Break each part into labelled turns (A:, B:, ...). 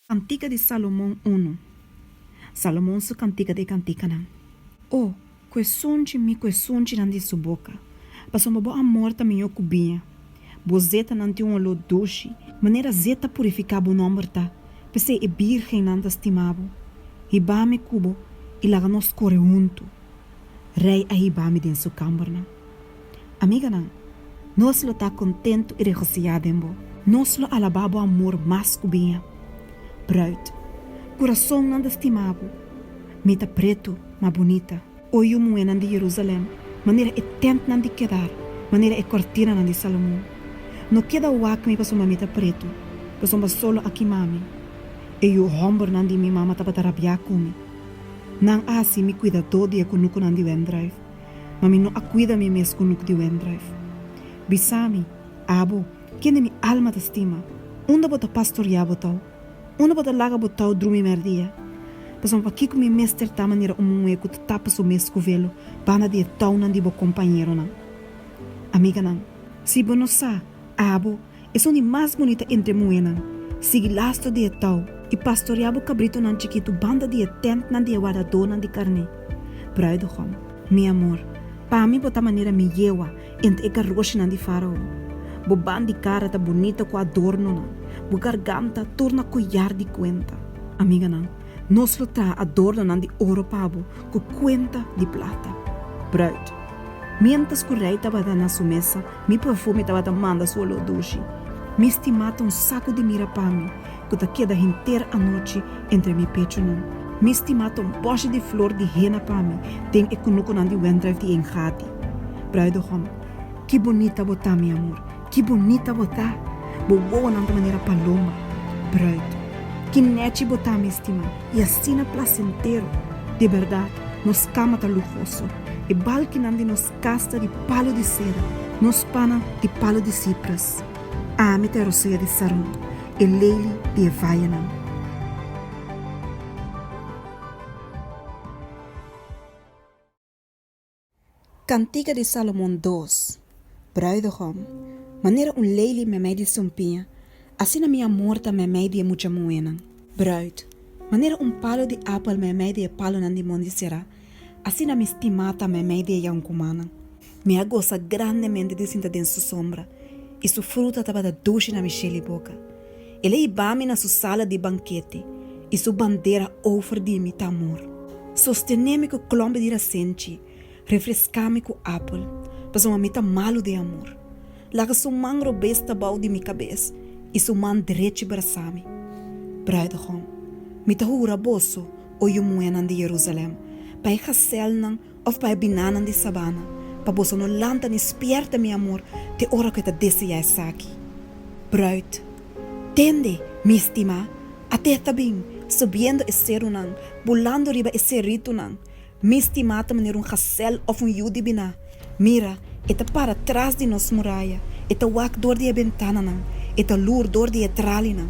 A: Kantika di Salomon unu. Salomon su kantika di e kantikanan. O, ku e sunchi mi ku e sunchinan di su boka, pasobra bo amor ta mihó ku biña. Bo zetanan tin un oló dushi, manera zeta purifiká bo nòmber ta, p'esei e bírgennan ta stima bo. Hiba mi ku bo i laga nos kore huntu. Rei a hiba mi den su kambernan. Amiganan, nos lo ta kontentu i regosihá den bo. Nos lo alabá bo amor mas ku biña. Bruid, kurasonnan ta stima bo. Mi ta pretu, ma bunita. O yu muhénan di Jerusalèm, manera e tèntnan di Kedar, manera e kòrtinanan di Salomon. No keda wak mi pasobra mi ta pretu, pasobra solo a kima mi. E yu hòmbernan di mi mama tabata rabiá ku mi. Nan a hasi mi kuidadó di e kunukunan di wendrùif. Ma mi no a kuida mi mes ku nuk di wendrùif. Bisa mi, abo, kende mi alma ta stima, unda bo ta pastoriá bo tou? Unda bo ta laga bo tou drumi mèrdia? Pasobra pakiko mi mester ta manera un muhé ku ta tapa su mes ku velo banda di e tounan di bo kompañeronan? Amiganan, si bo no sa, abo, Esun di mas bunita entre muhénan. Sigui lastro di e tou i pastoriá bo kabritonan chikitu banda di e tèntnan di e wardadónan di karné. Bruidegom, Mi amor, pa mi bo ta manera mi yewa entre e garoshinan di Fárao. Bo ban di kara ta bunita ku adornonan, bo garganta tur na koyar di kuenta. Amiganan, nos lo traha adornonan di oro pa bo ku kuenta di plata. Bruid, Miéntras ku rei tabata na su mesa, Mi perfume tabata manda su oló dushi. Mi stimá ta un saku di mira pa mi, ku ta keda henter anochi entre mi pechunan. Mi stimá ta un bòshi di flor di hena pa mi den e kunukunan di wendrùif di Engadi. Bruidegom, Ki bunita bo ta, mi amor, ki bunita bo ta! Bo wowonan ta manera paloma. Bruid, Ki nèchi bo ta, mi stimá, i asina plasentero! Di bèrdat, nos kama ta luhoso. E balkinan di nos Kas ta di palu di seda, nos pana di palu di sipres. Ami ta e rosea di Saron, e leli di e vayenan. Kantika di Salomon dos. Bruidegom, manera un leli meimei di sumpiña, asina mi amor ta meimei di e mucha muhénan. Bruid, manera un palu di apel meimei di e palunan di mondi será, Asina mi stimá ta meimei di e yonkumannan. Mi a gosa grandemente di sinta den su sombra, i su fruta tabata dushi na mi shel i boka. El a hiba mi na su sala di bankete, i su bandera ofer di mi ta amor. Sostené mi ku klòmpi di rasenchi, refreská mi ku apel, pasobra mi ta malu di amor. Laga su man robes ta bou di mi kabes i su man drechi brasá mi. Bruidegom, mi ta hura boso, O yu muhénan di Jerusalèm, pa e gaselnan òf pa e binanan di sabana, pa boso no lanta ni spièrta mi amor te ora ku e ta deseá esaki. Brùit, Tende, mi stimá, at'é ta bin, subiendo e serunan, bulando riba e seritunan. Mi stimá ta manera un gasèl òf un yu di biná. Mira, e ta para tras di nos muraya, e ta wak dor di e bentananan, e ta lur dor di e tralinan.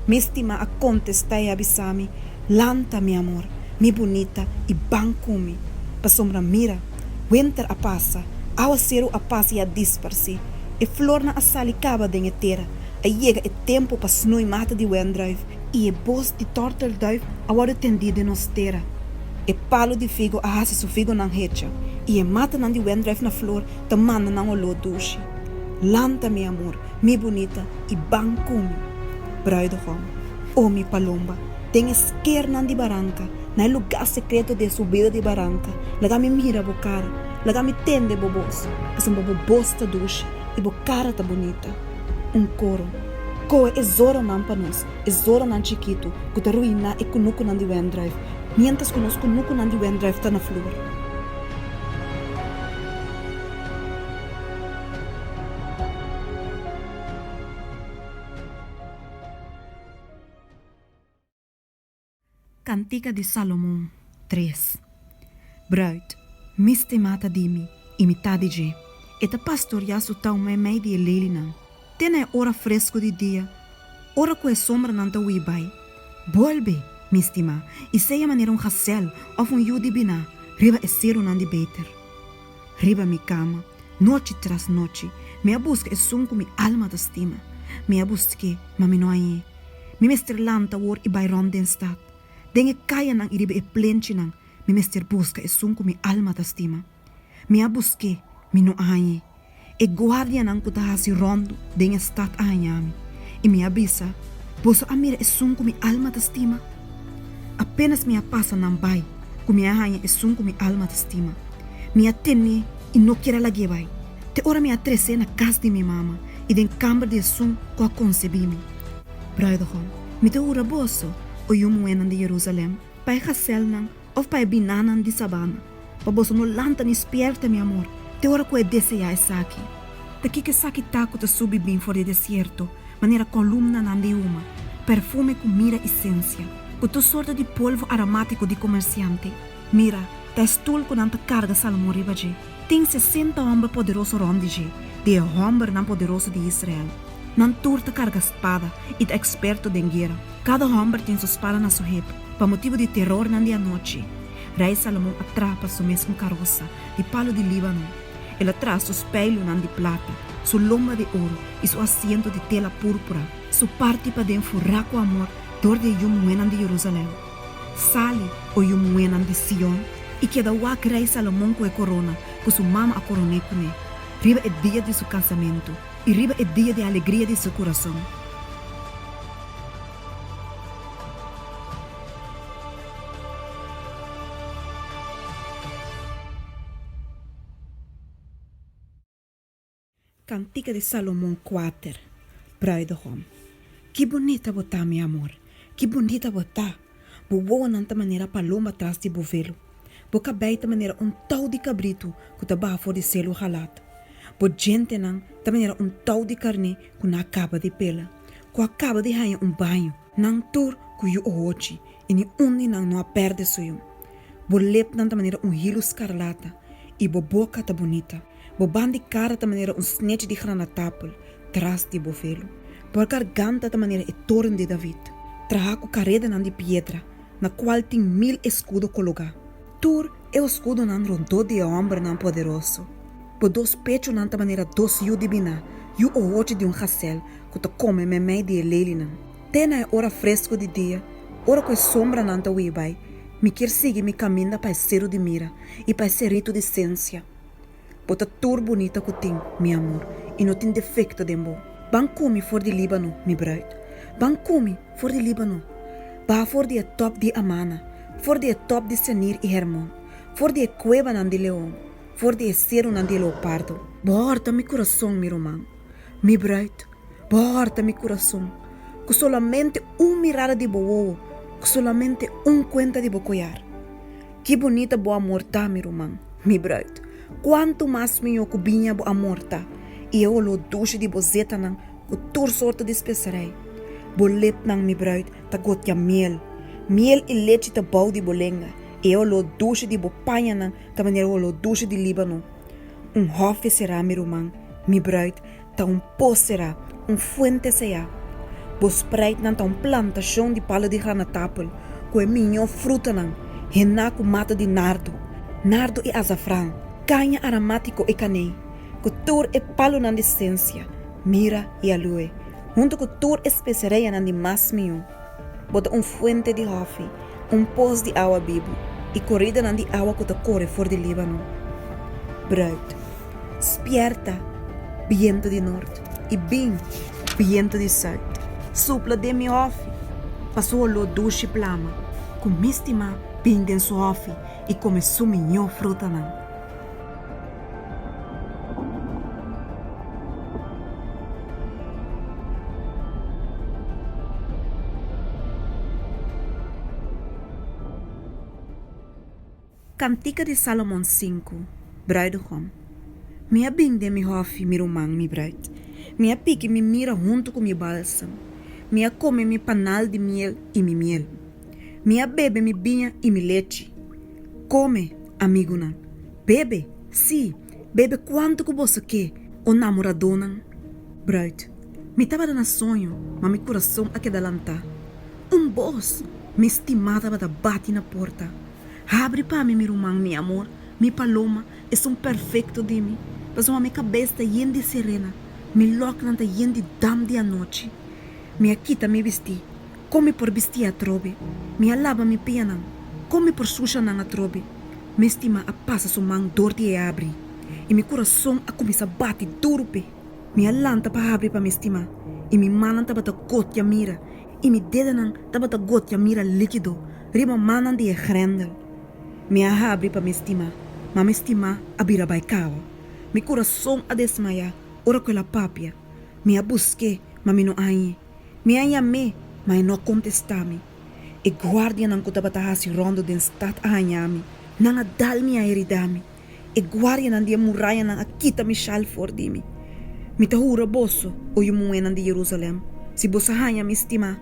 A: Mi stimá a kontestá i a bisa mi, Lanta, mi amor, mi bunita, i ban ku mi. Pasobra mira, wenter a pasa, awaseru a pasa i a disparsé, e flornan a sali kaba den e tera, a yega e tempu pa snui mata di wendruif, i e bos di tòrtelduif a wòrdu tendí den nos tera. E palu di figo a hasi su figonan hecha, i e matanan di wendruif na flor ta manda nan oló dushi. Lanta, mi amor, mi bunita, i ban ku mi. Bruidegom, O mi palomba, den e skernan di baranka, na e lugá sekreto di e subida di baranka, laga mi mira bo kara, laga mi tende bo bos, pasobra bo bos ta dushi i bo kara ta bunita. Un koro. Kohe e zoronan pa nos, e zoronan chikitu ku ta ruiná e kunukunan di wendruif, miéntras ku nos kunukunan di wendruif ta na flor. Kantika di Salomon, tres. Bruid, Mi stimá ta di mi, i mi ta di dje. E ta pastoriá su tau meimei di e lelinan, te na e ora fresku di dia, ora ku e sombranan ta hui bai. Bolbe, mi stimá, i sea manera un gasèl òf un yu di biná riba e serunan di Beter. Riba mi kama, nochi tras nochi, mi a buska esun ku mi alma ta stima. Mi a busk'é, ma mi no hañ'é. Mi mester lanta awor i bai rònt den stat. Den e kayanan i riba e plenchinan mi mester buska esun ku mi alma ta stima. Mi a busk'é, mi no a hañ'é. E guardianan ku ta hasi ròndu den e stat a haña mi, i mi a bisa, Boso a mira esun ku mi alma ta stima? Apénas mi a pasa nan bai ku mi a haña esun ku mi alma ta stima. Mi a ten'é i no kier a lag'é bai, te ora mi a tres'é na kas di mi mama i den kamber di esun ku a konsebí mi. Bruidegom, mi ta hura boso, o yu muhénan di Jerusalèm, pa e gaselnan òf pa e binanan di sabana, pa boso no lanta ni spièrta mi amor te ora ku e deseá esaki. Ta kiko esaki ta ku ta subi bin for di desierto manera kolumnanan di huma, perfume ku mira i sensia, ku tur sorto di polvo aromátiko di komersiante? Mira, ta e stul ku nan ta karga Salomon riba dje. Tin sesenta hòmber poderoso rònt di dje, di e hòmbernan poderoso di Israel. Nan tur ta karga spada i ta eksperto den guera. Kada hòmber tin su spada na su hep, pa motibu di terornan di anochi. Rei Salomon a traha pa su mes un karosa di palu di Líbano. El a traha su speilunan di plata, su lomba di oro i su asiento di tela púrpura, su parti paden furá ku amor dor di e yu muhénan di Jerusalèm. Sali, o yu muhénan di Sion, i keda wak Rei Salomon ku e korona ku su mama a koron'é kuné, riba e dia di su kasamentu i riba e dia di alegria di su kurason. Kantika di Salomon kuater, Bruidegom. Ki bunita bo ta, mi amor, ki bunita bo ta! Bo wowonan ta manera palomba tras di bo velo. Bo kabei ta manera un tou di kabritu ku ta baha for di selu Galat. Bo djentenan ta manera un tou di karné ku nan a kaba di pela, ku a kaba di haña un baño. Nan tur ku yu ohochi, i ni un di nan no a pèrdè su yu. Bo lepnan ta manera un hilu skarlata, i bo boka ta bunita. Bo ban di kara ta manera un snechi di granatapel tras di bo velo. Bo garganta ta manera e toren di David, trahá ku karedanan di piedra, na kual tin mil eskudo kologá. Tur e oskudonan rondó di e hòmbernan poderoso. Bo dos pechunan ta manera dos yu di biná, yu ohochi di un gasèl ku ta kome meimei di e lelinan. Te na e ora fresku di dia, ora ku e sombranan ta hui bai, mi kier sigui mi kaminda pa e seru di mira i pa e seritu di sensia. Bo ta tur bunita ku tin, mi amor, i no tin defekto den bo. Ban ku mi for di Líbano, mi bruid, ban ku mi for di Líbano. Baha for di e tòp di Amana, for di e tòp di Senir i Hermon, for di e kuebanan di leon, for di e serunan di e leopardo. Bo hòrta mi kurason, mi ruman, mi bruid, bo hòrta mi kurason, ku solamente un mirada di bo wowo, ku solamente un kuenta di bo koyar. Ki bunita bo amor ta, mi ruman, mi bruid! Kuantu mas mihó ku biña bo amor ta, i e oló dushi di bo zetanan ku tur sorto di speserei! Bo lepnan, mi bruid, ta gotia miel. Miel i lechi ta bou di bo lenga, i e oló dushi di bo pañanan ta manera e oló dushi di Líbano. Un hòfi será, mi ruman, mi bruid, ta un pos será, un fuente seyá. Bo spreitnan ta un plantashon di palu di granatapel ku e mihó frutanan, hená ku mata di nardo, nardo i azafran, kaña aramátiko i kanei, ku tur e palunan di sensia, mira i aloe, huntu ku tur e spesereianan di mas mihó. Bo ta un fuente di hòfi, un pos di awa bibu, i koridanan di awa ku ta kore for di Líbano. Bruid. Spièrta, bientu di nort, i bin, bientu di sùit. Supla den mi hòfi, pa su holó dushi plama, ku mi stimá bin den su hòfi i kome su mihó frutanan. Kantika di Salomon sinku, Bruidegom. Mi a bin den mi hòfi, mi ruman, mi bruid. Mi a piki mi mira huntu ku mi balsam. Mi a kome mi panal di miel i mi miel. Mi a bebe mi biña i mi lechi. Kome, amigunan, bebe, sí, bebe kuantu ku boso ke, o namoradónan. Bruid, Mi tabata na soño, ma mi kurason a keda lantá. Un bos, mi stimá tabata bati na porta. Habri pa mi, mi ruman, mi amor, mi paloma, esun perfekto di mi, pasobra mi kabes ta yen di serena, mi lòknan ta yen di dam di anochi. Mi a kita mi bistí. Kon mi por bistié atrobe? Mi a laba mi pianan, kon mi por susha nan atrobe? Mi stimá a pasa su man dor di e habrí, i mi kurason a kuminsá bati duru p'e. Mi a lanta pa habri pa mi stimá, i mi mannan tabata gotia mira, i mi dedenan tabata gotia mira líkido riba mannan di e grèndel. Mi a habri pa mi stimá, ma mi stimá a bira bai kaba. Mi kurason a desmayá ora ku el a papia. Mi a busk'é, ma mi no a hañ'é. Mi a yam'é, ma e no a kontestá mi. E guardianan ku tabata hasi ròndo den stat a haña mi. Nan a dal mi i a heridá mi. E guardianan di e murayanan a kita mi shal for di mi. Mi ta hura boso, o yu muhénan di Jerusalèm, si boso haña mi stimá,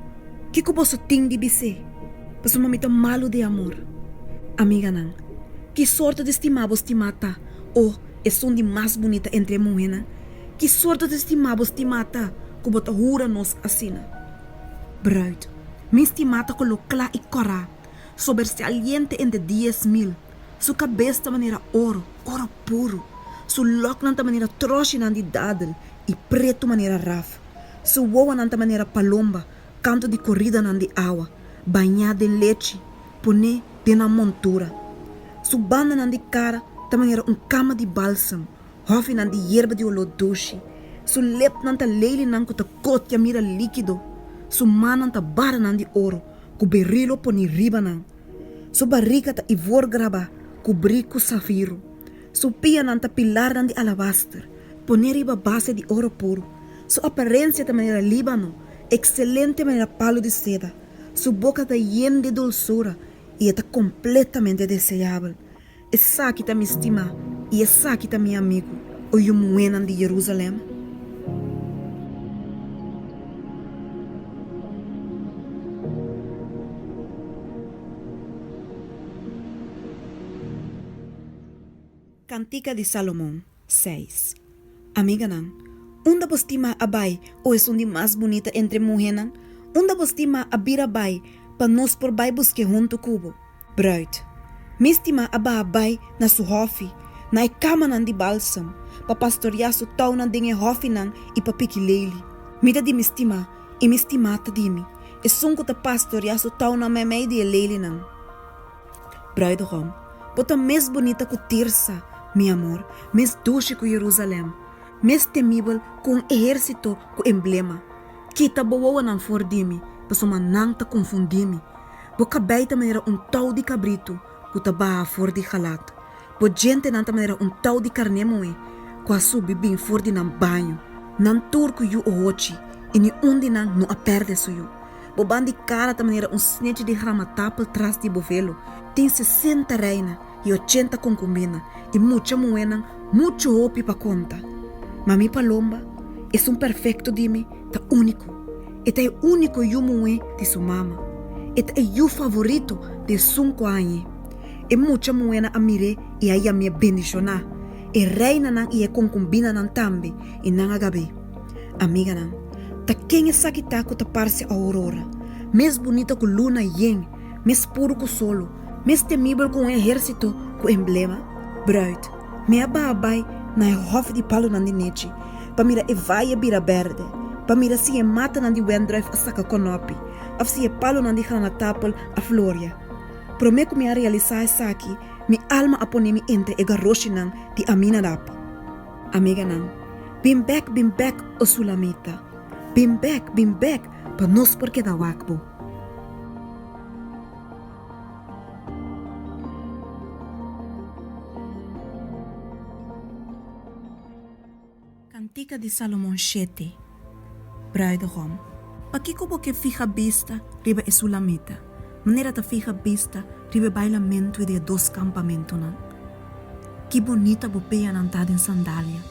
A: kiko boso tin di bis'é? Pasobra mi ta malu di amor. Amiganan, ki sorto di stimá bo stimá ta, o esun di mas bunita entre e muhénan? Ki sorto di stimá bo stimá ta ku bo ta hura nos asina? Bruid, Mi stimá ta koló kla i kòrá, sobersaliente entre 10,000. Su kabes ta manera oro, oro puru. Su lòknan ta manera tròshinan di dadel i pretu manera raf. Su wowonan ta manera palomba kantu di koridanan di awa, bañá den lechi, poné den nan montura. Su bandanan di kara ta manera un kama di balsam, hòfinan di yerba di oló dushi. Su lepnan ta leilinan ku ta gotia mira líkido. Su mannan ta baranan di oro ku berilo poní riba nan. Su barriga ta ivor grabá, kubrí ku safiru. Su pianan ta pilarnan di alabaster, poné riba base di oro puru. Su aparensia ta manera Líbano, ekselente manera palu di seda. Su boka ta yen di dulsura i e ta kompletamente deseabel. Esaki ta mi stimá i esaki ta mi amigu, o yu muhénan di Jerusalèm. Kantika di Salomon, seis. Amiganan, unda bo stimá a bai, o esun di mas bunita entre muhénan? Unda bo stimá a bira bai pa nos por bai busk'é huntu ku bo? Bruid, Mi stimá a baha bai na su hòfi, na e kamanan di balsam, pa pastoriá su tounan den e hòfinan i pa piki leili. Mi ta di mi stimá, i mi stimá ta di mi, esun ku ta pastoriá su tounan meimei di e leilinan. Bruidegom, Bo ta mes bunita ku Tirsa, mi amor, mes dushi ku Jerusalèm, mes temibel ku un ehérsito ku emblema. Kita bo wowonan for di mi, pasobra nan ta konfundí mi. Bo kabei ta manera un tou di kabritu ku ta baha for di Galat. Bo djentenan ta manera un tou di karné muhé ku a subi bin for di nan baño. Nan tur ku yu ohochi, i ni un di nan no a pèrdè su yu. Bo ban di kara ta manera un snechi di gramatapel tras di bo velo. Tin 60 reina i 80 konkubina i mucha muhénan muchu hopi pa konta. Ma mi palomba, esun perfekto di mi, ta úniko. E ta e úniko yu muhé di su mama. E ta e yu favorito di esun ku a hañ'é. E mucha muhénan a mir'é i a yam'é bendishoná, e reinanan i e konkumbinanan tambe, i nan a gab'é. Amiganan, ta ken esaki ta ku ta parse ourora, mes bunita ku luna yen, mes puru ku solo, mes temibel ku un ehérsito ku emblema? Bruid, Mi a baha bai na e hòf di palunan di nechi pa mira e vaye bira bèrdè, pa mira si e matanan di wendrùif a saka kònòpi òf si e palunan di granatapel a floria. Promé ku mi a realisá esaki, mi alma a pone mi entre e garoshinan di Aminadab. Amiganan, bin bèk, bin bèk, o Sulamita, bin bèk, bin bèk, pa nos por keda wak bo. Kantika di Salomon shete. Bruidegom, Pakiko bo ke fiha bista riba e Sulamita, manera ta fiha bista riba e bailamentu di e dos kampamentunan? Ki bunita bo peanan ta den sandalia,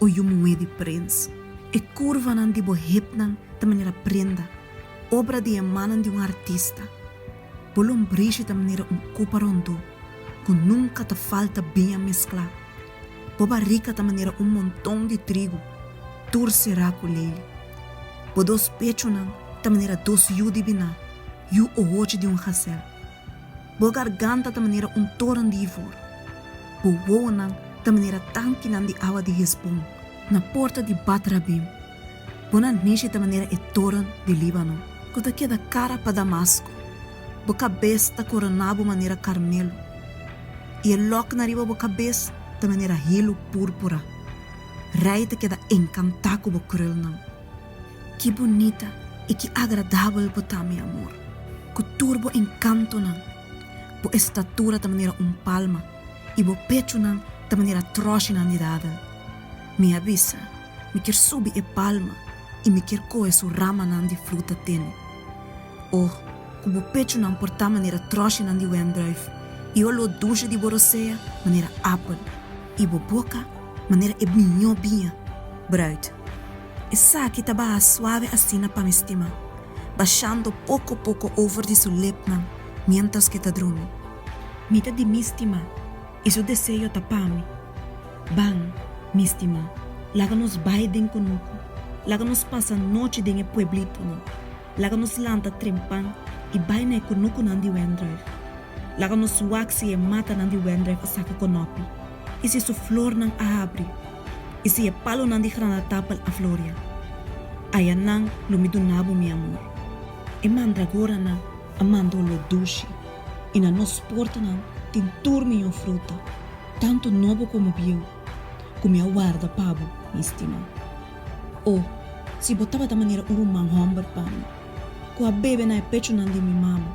A: o yu muhé di prens! E kurvanan di bo hepnan ta manera prenda, obra di e mannan di un artista. Bo lombrishi ta manera un kopa rondó ku nunka ta falta biña mesklá. Bo barika ta manera un monton di trigu, tur será ku leili. Bo dos pechunan ta manera dos yu di biná, yu ohochi di un gasèl. Bo garganta ta manera un toren di ivor. Bo wowonan ta manera tankinan di awa di Hesbon, na porta di Bat-Rabim. Bo nanishi ta manera e toren di Líbano. ku ta keda kara pa Damasko. Bo kabes ta koroná bo manera Karmelo, i e lòknan riba bo kabes ta manera hilu púrpura. Rei ta keda enkantá ku bo krulnan. Ki bunita i ki agradabel bo ta, mi amor, ku tur bo enkantonan! Bo estatura ta manera un palma, i bo pechunan ta manera tròshinan di dadel. Mi a bisa, Mi kier subi e palma i mi kier kohe su ramanan di fruta tene. Oh, ku bo pechunan por ta manera tròshinan di wendrùif, i oló dushi di bo rosea manera apel, i bo boka manera e mihó biña, bruid. Esaki ta baha suave asina pa mi stimá, bashando poko poko over di su lepnan miéntras ku e ta drumi. Mi ta di mi stimá, i su deseo ta pa mi. Ban, mi stimá, laga nos bai den kunuku, laga nos pasa nochi den e pueblitonan, laga nos lanta trempan i bai na e kunukunan di wendrùif. Laga nos wak si e matanan di wendrùif a saka konòpi, i si su flornan a habri, i si e palunan di granatapel a floria. Ayanan lo mi duna bo mi amor. E mandragoranan a manda oló dushi, i na nos portanan tin tur mihó fruta. Tantu nobo komo bieu, ku mi a warda pa bo, mi stimá. O, si bo tabata manera un ruman hòmber pa mi, ku a bebe na e pechunan di mi mama!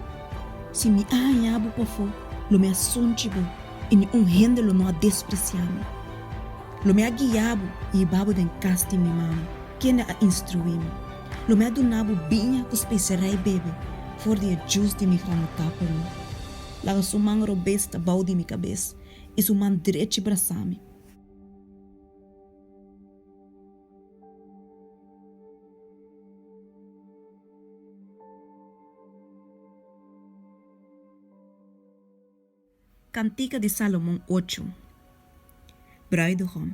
A: Si mi a haña bo pafó, lo mi a sunchi bo i niun hende lo no a despresiá mi. Lo mi a guia bo i hiba bo den kas di mi mama, kende a instruí mi. Lo mi a duna bo biña ku speserei bebe for di e djus di mi granatapelnan. Laga su man robes ta bou di mi kabes i su man drechi brasá mi. Kantika di Salomon ocho. Bruidegom,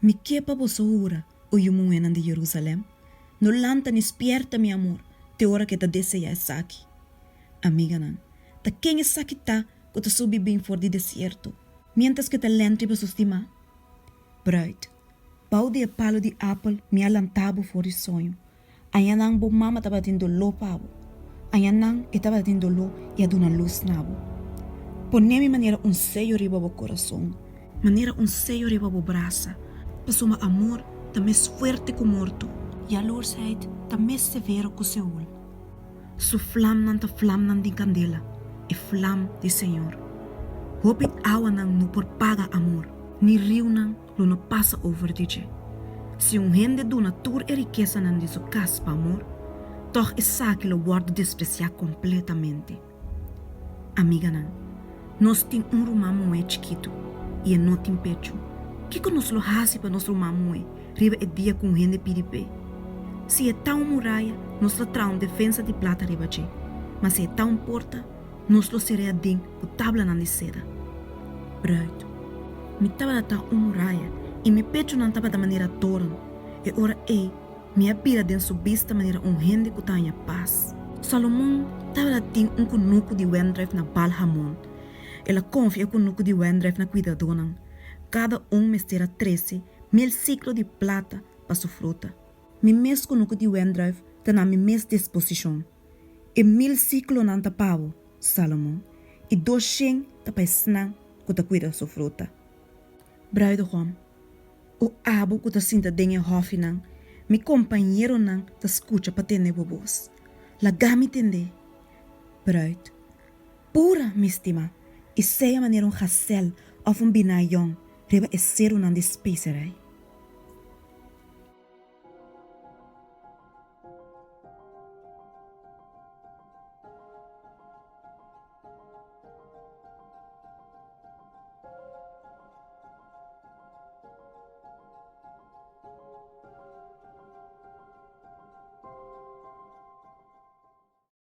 A: Mi ke pa boso hura, o yu muhénan di Jerusalèm, no lanta ni spièrta mi amor te ora ku e ta deseá esaki. Amiganan, ta ken esaki ta ku ta subi bin for di desierto, miéntras ku e ta lènt riba su stimá? Bruid, Bou di e palu di apel mi a lanta bo for di soño. Añanan bo mama tabatin doló pa bo. Añanan e tabatin doló i a duna lus na bo. Pone mi manera un seyo riba bo kurason, manera un seyo riba bo brasa, pasobra amor ta mes fuerte ku morto. Yalursheid ta mes severo ku Seol. Su flamnan ta flamnan di kandela, e flam di Señor. Hopi awanan no por paga amor, ni riunan lo no pasa over di dje. Si un hende duna tur e rikesanan di su kas pa amor, tòg esaki lo wòrdu despresiá kompletamente. Amiganan, nos tin un ruman muhé chikitu i e no tin pechu. Kiko nos lo hasi pa nos ruman muhé riba e dia ku un hende pidi p'e? Si e ta un muraya, nos lo traha un defensa di plata riba dje, ma si e ta un porta, Nos lo ser'é aden ku tablanan di seda. Bruid. Mi tabata ta un muraya i mi pechunan tabata manera toren. E ora ei mi a bira den su bista manera un hende ku ta haña pas. Salomon tabata tin un kunuku di wendrùif na Baal-Hamon. El a konfia e kunuku di wendrùif na kuidadónan. Kada un mester a trese mil siklo di plata pa su fruta. Mi mes kunuku di wendrùif ta na mi mes disposishon. E mil siklonan ta pa bo, Salomon, i doshen ta pa esnan ku ta kuida su fruta. Bruidegom, O abo ku ta sinta den e hòfinan, mi kompañeronan ta skucha pa tende bo bos. Laga mi tend'é. Bruid, Pura, mi stimá, i sea manera un gasèl òf un biná yòn riba e serunan di speserei.